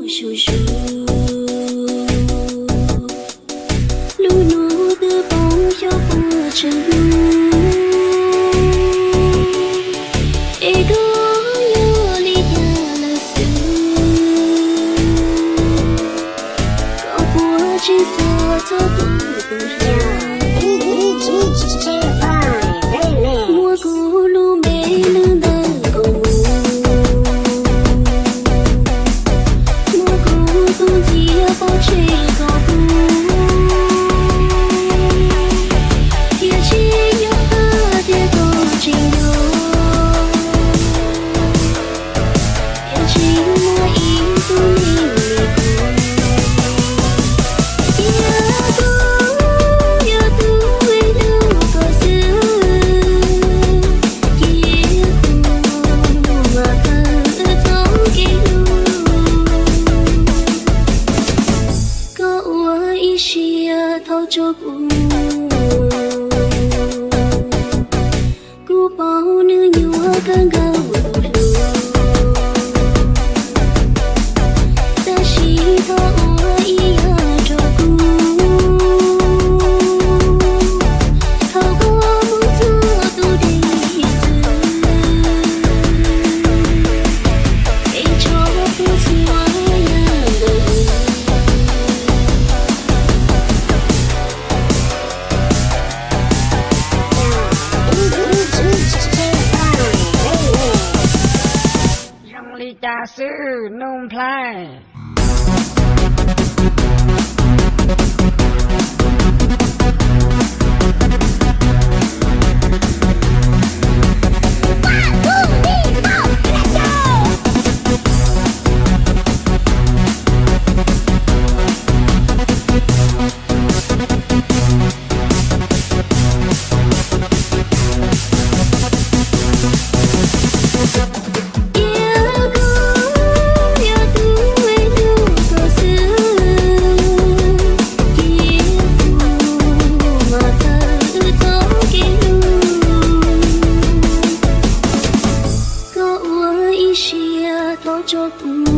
Zuj zus, lub hnub twb poob xyov puas tseem hnub, es koj yog li cas lawm xwb? Koj puas tseem xav txog kuv tus hlub? Muab kuv lub npe lwb ntawm nkaus mus, muab kuv tus ntxhiab pov tseg kom kuv thiaj tsis nyob tag tias koj tseem yog. Tiam sis muaj ib tug neeg li kuv, cia kuv yog tus hlub koj xwb, cia kuv mam khaws txoj kev hlub. Koj ua ib siab thov tso kuv, kuv paub nws nyuaj kawg nkaus tus hlub, tab sis thov ua ib yam rau kuv, thaum koj mus txog tus dej txwv, es tso kuv txhua yam nkaus. Zoo li cas xwb Nuj Nplhaib? Cia kuv yog tus hlub koj xwb, cia kuv mam khaws txoj kev hlub. Koj ua ib siab thov tso kuv,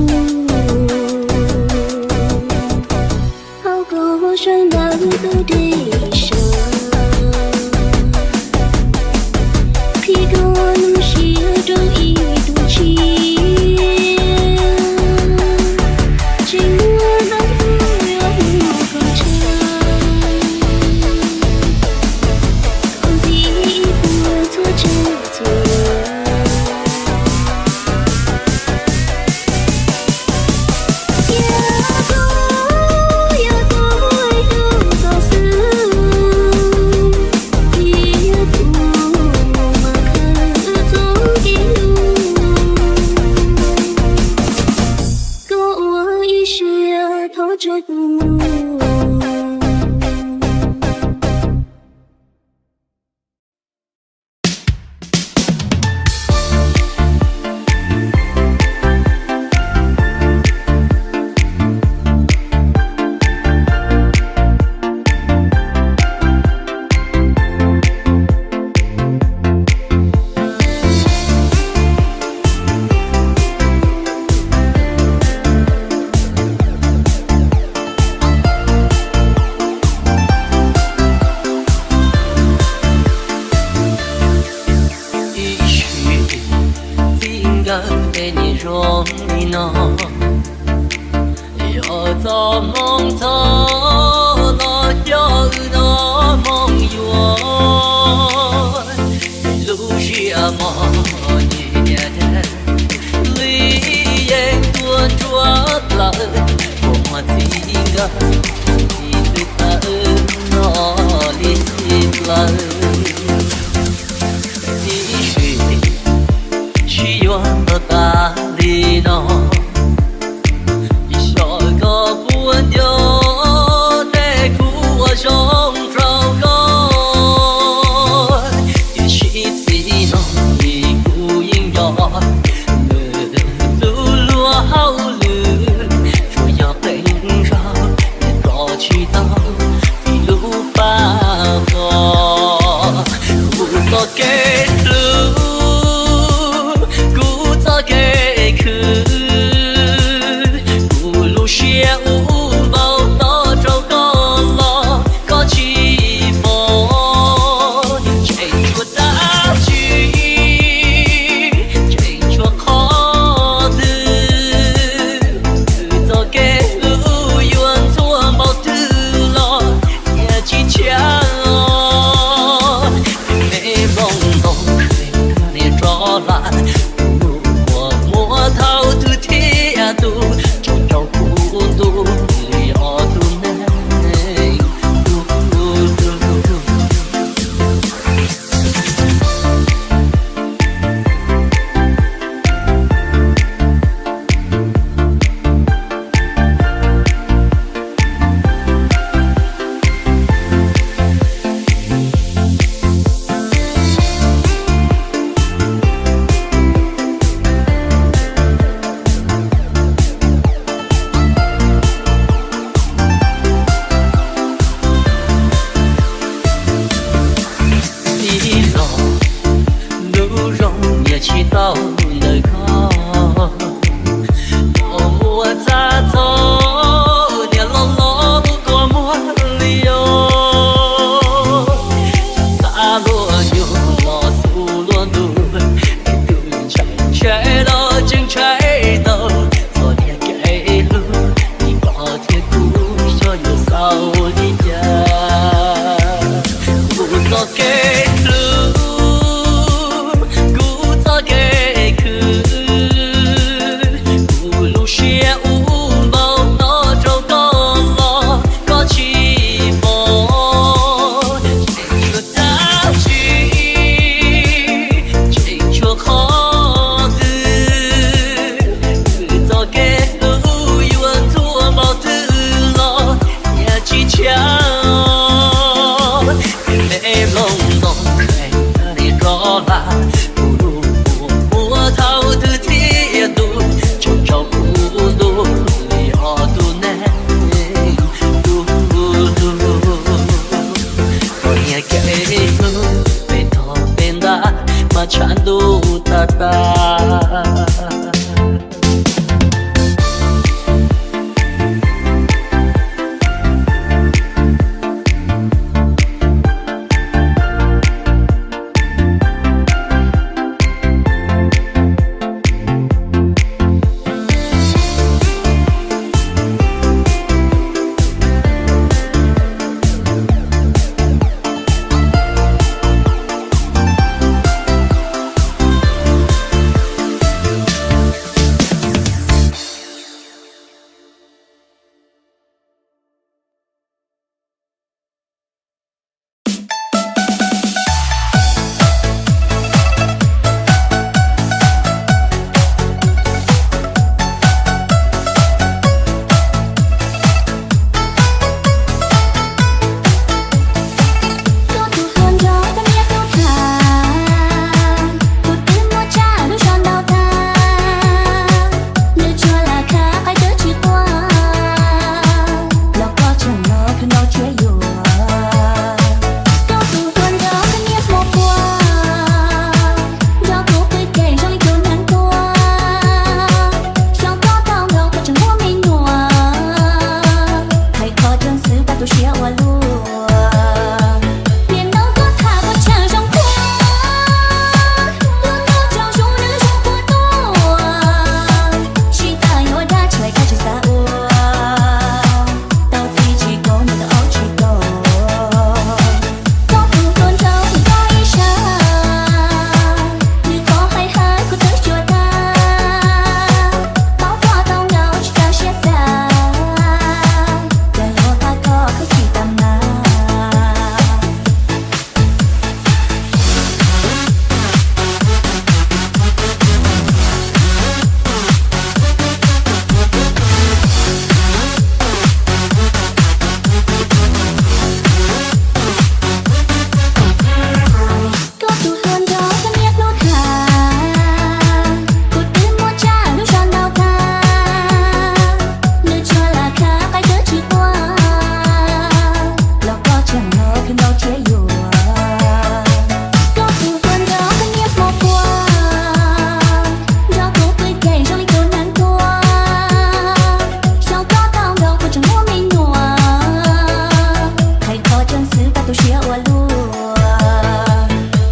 thov koj sawv ntawm tus dej sab, qhib koj lub siab rau ib tug tshiab. Tseem muaj ntau hnub yuav hlub koj tshaj, koj ntxim ib puas txhua tsav txhua yam. Cia kuv yog tus hlub koj xwb, cia kuv mam khaws txoj kev hlub. Koj ua ib siab thov tso kuv. Ib sim txij nkawm tej niaj zoo li no, yog txoj hmoov txog los coj wb noj hmoov yuav. Lub siab mos nyias li yeej tuaj nruab plaws, puas muaj txij nkawm txij tus tawm no li txij plaws. Ib sim sib yuav tau tas li no, xyov koj puas nco tej khub uas zoo rau koj, tiam sis txij no kuv yeej nco lwm tus luag hauj lwm, tsuas yog qee zaug kuv tso tsis tau vim lub paj hos. Kuv txoj kev hlub, kuv txoj kev Tseem ntshai tau txoj niag kev hlub, nim no thiab kuv xyov yuav xaus li cas. Kuv txoj kev hlub, kuv txoj kev khwv, kuv lub siab ub npau taws rau koj los koj tsis pom. Tseem tshuav dab tsi, tseem tshuav qhov twg, kuv txoj kev hlub yuav ntxhua npaum twg los yeej tsis tshua. Me plooj ntoo nqes li rov los, kuv lub muag muaj thaum twg thiaj tu, tseem tsaus kuv ntuj li ob tug neeg dub lug. Txoj niag kev hlub peb tog peb nta mas tshav ntuj tas tas. Koj tus hluas nraug koj niam tub tham, tus twg muaj tsav lub zog ntau tag, nws tsuas lam khav qaib twb tsis quaj, los koj tseem los khwv nrau thiab yuav. Koj tus hluas nraug koj niam hmo puag, nrog kuv pw ces zoo li tus neeg tuag, xyov koj tau nkaus koj tseem muaj me nyuam, hais qhov tseeb xwb pab tu siab ua luaj. Nim no koj tham koj tseem zoo thiab, lub ntuj tsaus zoo nws zoo puas tuaj, tsis tas yuav dab tshais koj tsis xav ua, tau txij tsis tau nws tau aub tsis tau. Koj tus hluas nraug koj ib sab, nws qhov hais hais kuv twb xyuas tag, paub koj tau nkaus tsis tau siab xav, cas yuav pab koj khuv xim tas mas. Koj tus hluas nraug koj niam hlub tham, kuv twb muaj tsav lub zog ntau tag, nws tsuas lam khav qaib twb tsis quaj, los koj tseem los khwv nrau thiab yuav. Koj tus hluas nraug koj niam hmo puag, nrog kuv pw ces zoo li tus neeg tuag, xyov koj tau nkaus koj tseem muaj me nyuam, hais qhov tseeb xwb pab tu siab ua luaj.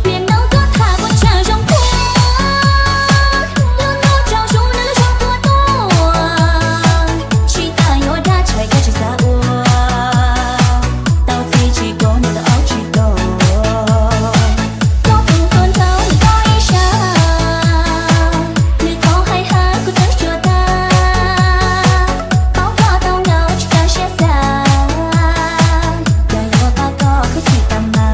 Nim no koj tham koj tseem zoo thiab, lub ntuj tsaus zoo nws zoo puas tuaj, tsis tas yuav dab tshais koj tsis xav ua, tau txij tsis tau nws tau aub tsis tau. Koj tus hluas nraug nws koj ib sab, nws qhov hais hais kuv twb xyuas tag, paub koj tau nkaus tsis tau siab xav, cas yuav pab koj khuv xim tas mas.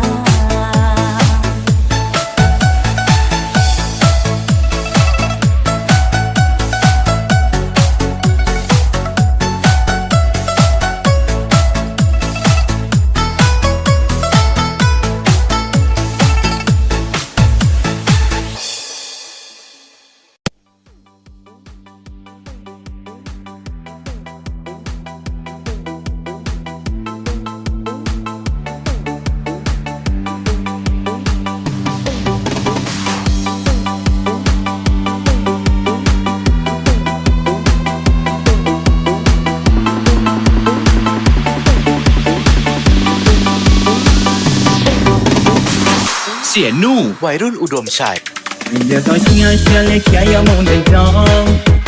Xiam Nuj, Vaij Rub U Dua Xais. Nws yog tau siab siab li xyov yuav mus ntawm nco,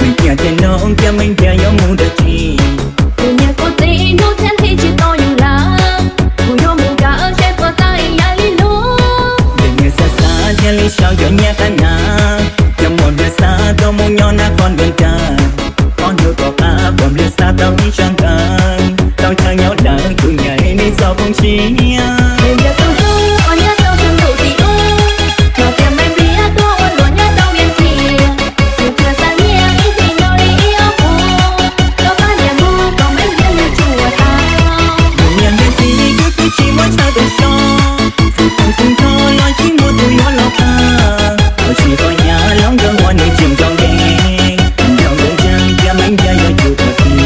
nws tiag tiag no cia me ntsia yuav mus ntawm tsis. Kuv niam kuv txiv hnub thiab hli tsis tau yus lawm, kuv yuav mus nkawd seb puas tau ib yam li lub. Nws niam xav xav thiaj li sau cov nyiaj qab na, cov muam nws xav tuaj mus nyob nab qhov ntiav ntawd. Ob hnub tom qab pom npliag xav tau ib tsab ntawv, tau chaw nyob lawm tus niam li txoj phooj siab. Nws yog tus hlub uas nyob rau sab ntuj tim ub, los tias me npias tuaj ua luam nyob rau Vias Cis. Nws tsuas xav nyiaj ib hlis no li ib ob puas, rau qab ntiag mus kom me npias nws tsuas tau. Nws niam ntiag txiv twb twb tsis muaj chaw tus so, tus tau tus nrho los tsis muaj tus yuav los pab. Los tsis tau hnyav los nkawd ua nws tseem nco nkees, nco nkees ntseeg cia me ntsia yuav tsum tuag tiag.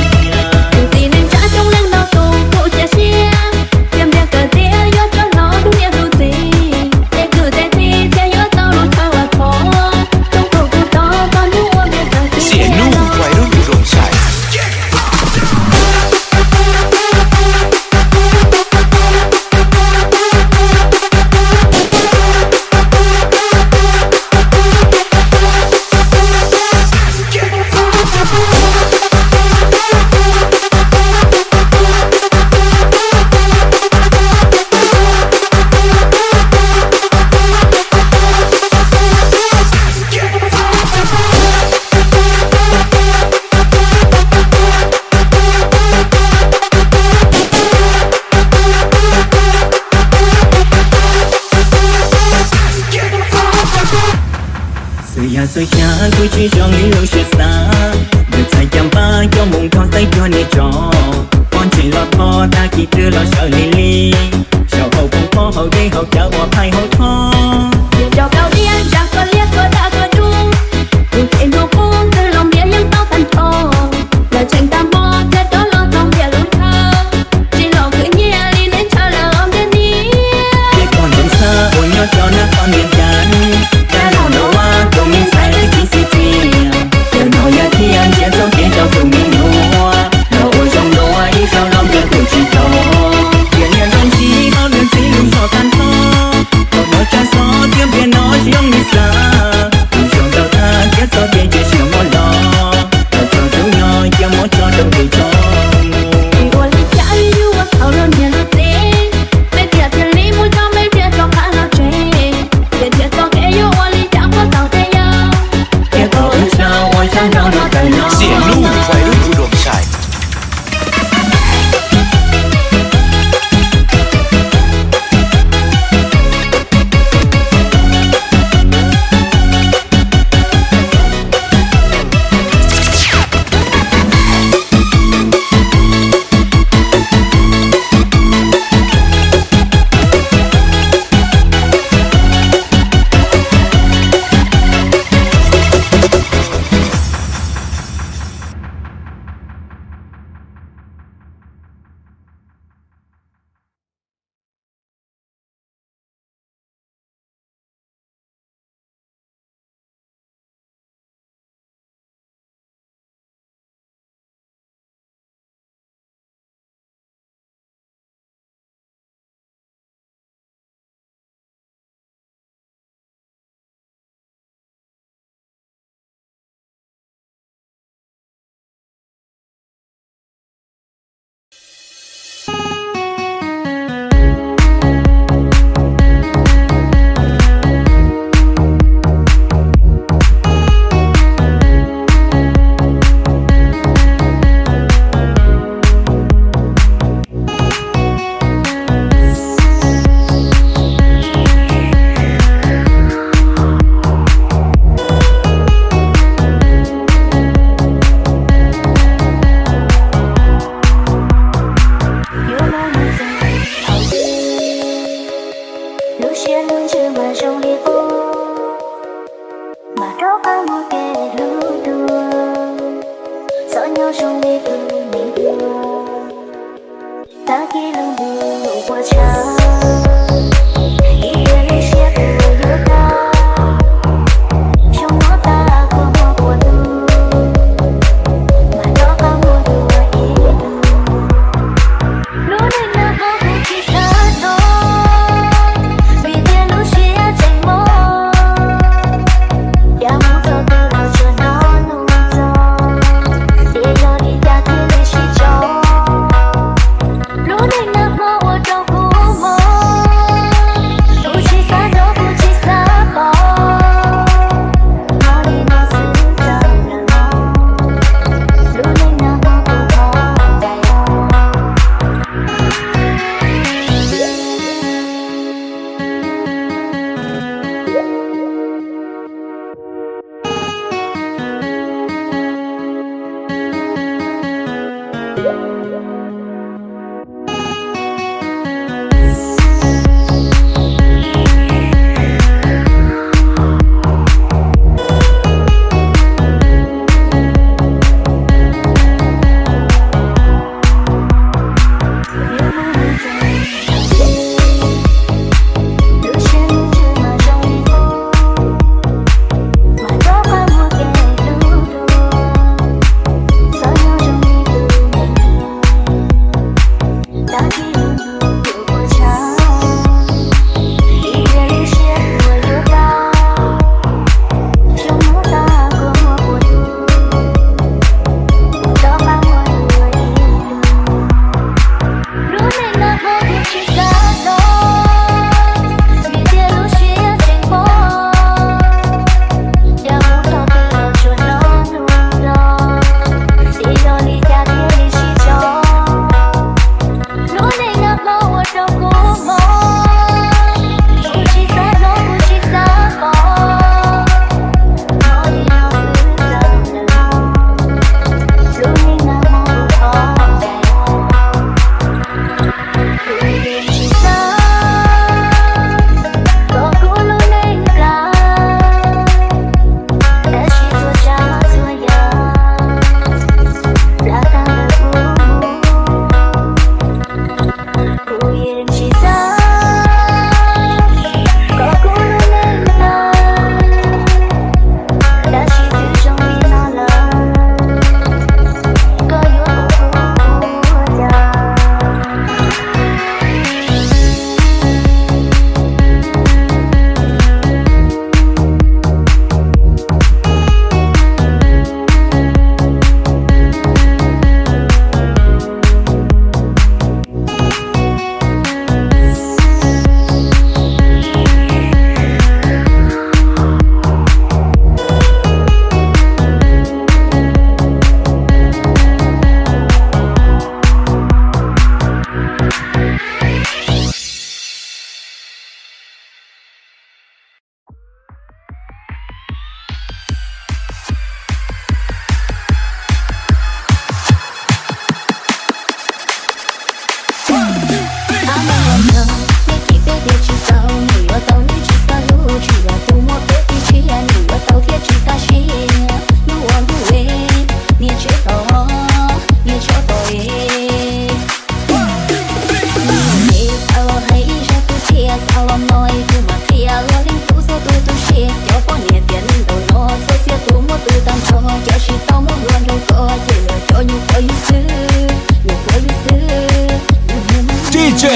Tus txiv neej tsa coob leej no tus kuj cia siab, cia npias kawm txiv yuav rov hnov tus niam tus txiv, tej kwv tej tij thiaj yuav tau lub chaw uas thov. Rooj tus kuj tau txog hnub ua npias kawm txiv. Xwm yog xwm xyab kuj tsis zoo li lub siab xav, nws txhais caj npab coj mus nrog xeeb cuag niam tso, poj ntseeg los thov tag kis twg los sawv lig lig, saum hauv pob hauv dej hauv cawv ua phaij hauv thoj. Niam tso kaus diab ntsa koj liab koj dab koj dub, tus tsev ntuj qub twg los npias yeej tau tag nrho. Lawv tseem tag hmo thiaj rov los txog npias lub chaw, tsis los khwv nyiaj li neb ntshaw lawm os ntiag niam. Ces koj ntxeev xab uas nyob rau nab qhov ntiav cas, dab laug Ntuas tus me ntxhais twb tsis xis txias, yawm no yog thiaj ntsia txoj kev rau tus me nyuam, los ua zoo dua ib zaug los npias kuj tsis tau. Tiam niag zoo tsis paub nws txiv lub zog tag nrho, thaum no tsab xov thiab npias no tsis zoo li xav. Tus zoo tau tag thiab txoj kev ntsia siab muab los, tau txog hnub no cia muab tso rau tus tso. Ua li cas yus ua tau los niam los txiv, me tiam thiaj li mus coj me tiam rov qab los tsev. Tiam thiaj txoj kev yuav ua li cas puas tau tej yam, thiaj tau ua zaj nraug no tawm los. Lub siab lub ntsws mas zoo li qub, mas rov qab mus kev hlub dua, txhob nyob zoo li tus me nyuam. Tag kis lub ntuj puas tshav, ib tiam lub siab kuj yuav tag, xyoo no tag koj muaj puas ntuj, mas rov qab mus dua ib tug. Lub neej no kuv tsis xav dhau, vim tias lub siab tseem mob.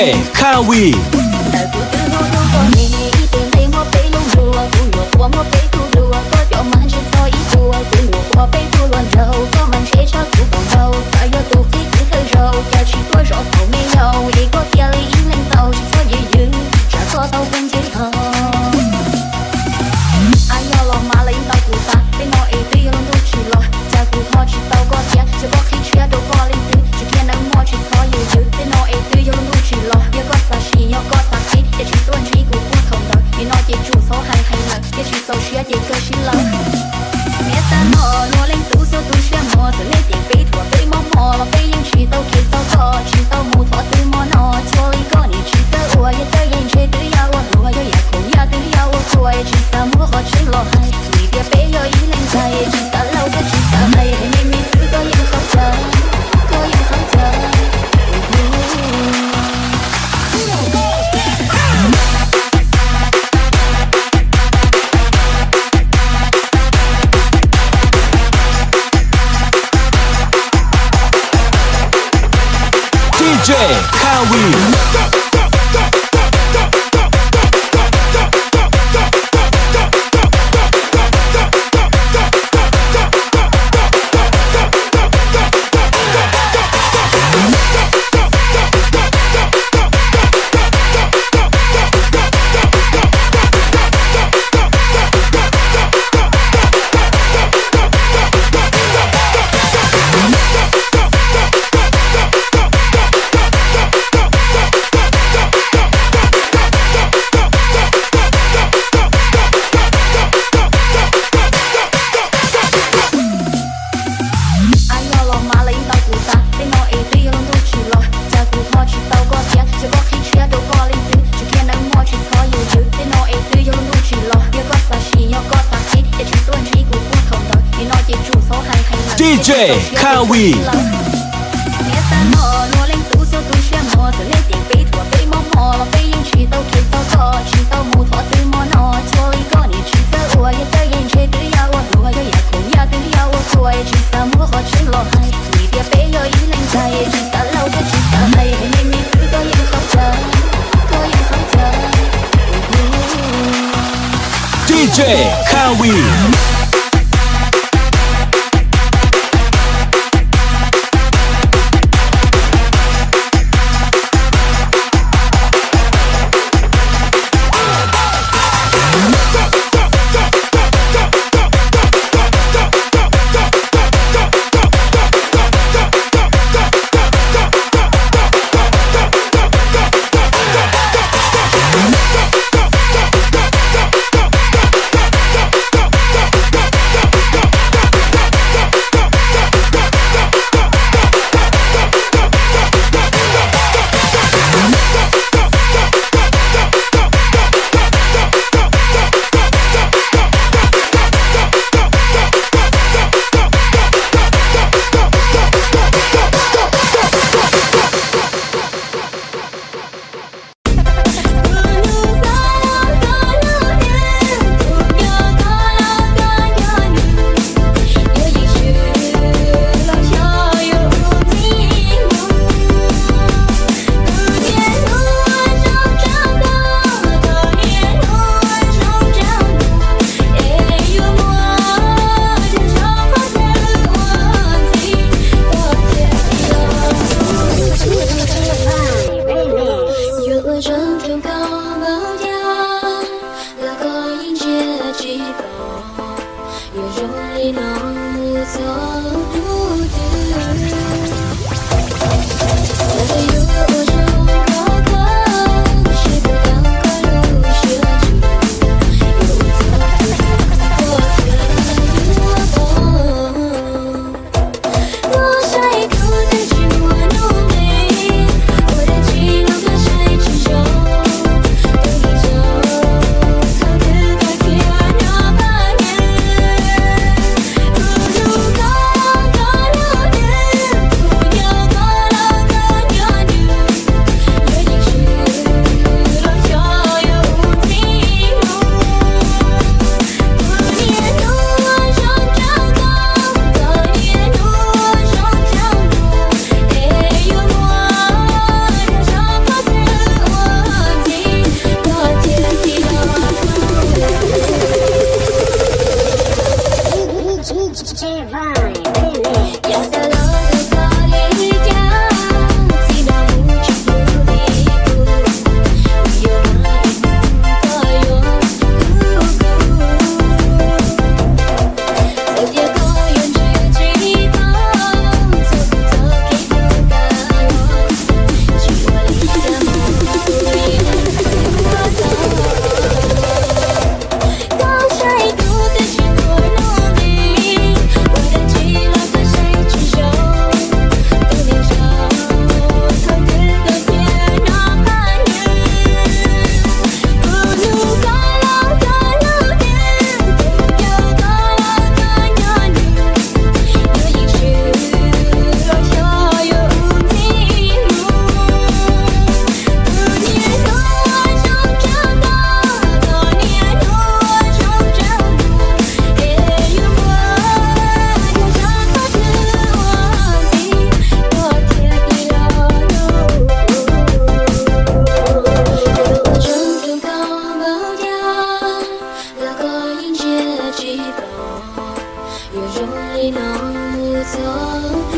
Khawi. Ntawm kuv twb hlub hlub koj me ib teg nqe muab peb lub nruas, kuv nyuam qhuav muab peb tug dua, koj cov mas ntshe txog ib puas, kuv nyuam qhuav peb tug hluas nraug, koj mas ntshe tshaj kuv puas npaug, xav yog tus qib kuv thawj zaug, cas tsis tuaj zov thaum me yau, es koj cia li ib leeg tau, tsis txhob yws yws, tsam koj tau pheej ntsej hlo. Ab, yog los mas lawv yeej tau kuv tas, tej no es twb yog lub ntuj tsim los, cas kuv ho tsis tau koj thiab, tsis paub qhib tshiab rau koj leej twg, tsis kiag nawb mog tsis txhob yws yws, tej no es twb yog lub ntuj tsim los, yog koj xav sim yog koj xav qhib, ces tsis tuaj ntsib kuv puag thaum ntawd, nim no ces tsum txhob hais heev lawm, thiaj tsis txaus siab ces kawg sib lawm. Niam tab no luag leej tub xub tu siab mos, txawm nej tias peb thuam peb mob mos los peb yeej tsis tau kheev txog koj, tsis tau mus thov twg mog no, cuag li koj niam tsis txawj ua, yog txawj yeej ntshe twb yog ua hluas, yog yam khoom yaj twb yog ua khuas, tsis xav muab qhov tseeb los hais, vim tias peb yog ib leeg ntxhais, tsis xav laus thiab tsis xav hais, hais me me xwb koj yeej qhov tseeb, koj yeej qhov tseeb. D J Khawi. Ab, yog los mas lawv yeej tau kuv tas, tej no es twb yog lub ntuj tsim los, cas kuv ho tsis tau koj thiab, tsis paub qhib tshiab rau koj leej twg, tsis kiag nawb mog tsis txhob yws yws, tej no es twb yog lub ntuj tsim los, yog koj xav sim yog koj xav qhib, ces tsis tuaj ntsib kuv puag thaum ntawd, nim no ces tsum txhob hais heev lawm, D J Khawi. Niam tab no luag leej tub xub tu siab mos, txawm nej tias peb thuam peb mob mos los peb yeej tsis tau kheev txog koj, tsis tau mus thov twg mog no, cuag li koj niam tsis txawj ua, yog txawj yeej ntshe twb yog ua hluas, yog yam khoom yaj twb yog ua khuas, tsis xav muab qhov tseeb los hais, vim tias peb yog ib leeg ntxhais, tsis xav laus thiab tsis xav hais, hais me me xwb koj yeej qhov tseeb, koj yeej qhov tseeb. D J Khawi. Yuav ua zoo rau koj npaum cas los koj yeej ntsia tsis pom. Yuav zoo li no mus txog hnub twg los koj yuav ua zoo rau koj, seb puas tau koj lub siab ntsws. Yuav ua txog tus koj yuav pom. Muab saib kuv twb tsis muaj hnub nqis, ua dab tsi los koj saib tsis zoo. Tus neeg zoo thaum twg koj cia nyob pab nws. Kuv hlub koj, koj hlub nws, kuv nco koj los koj nco nws. Yuav zoo li no mus txog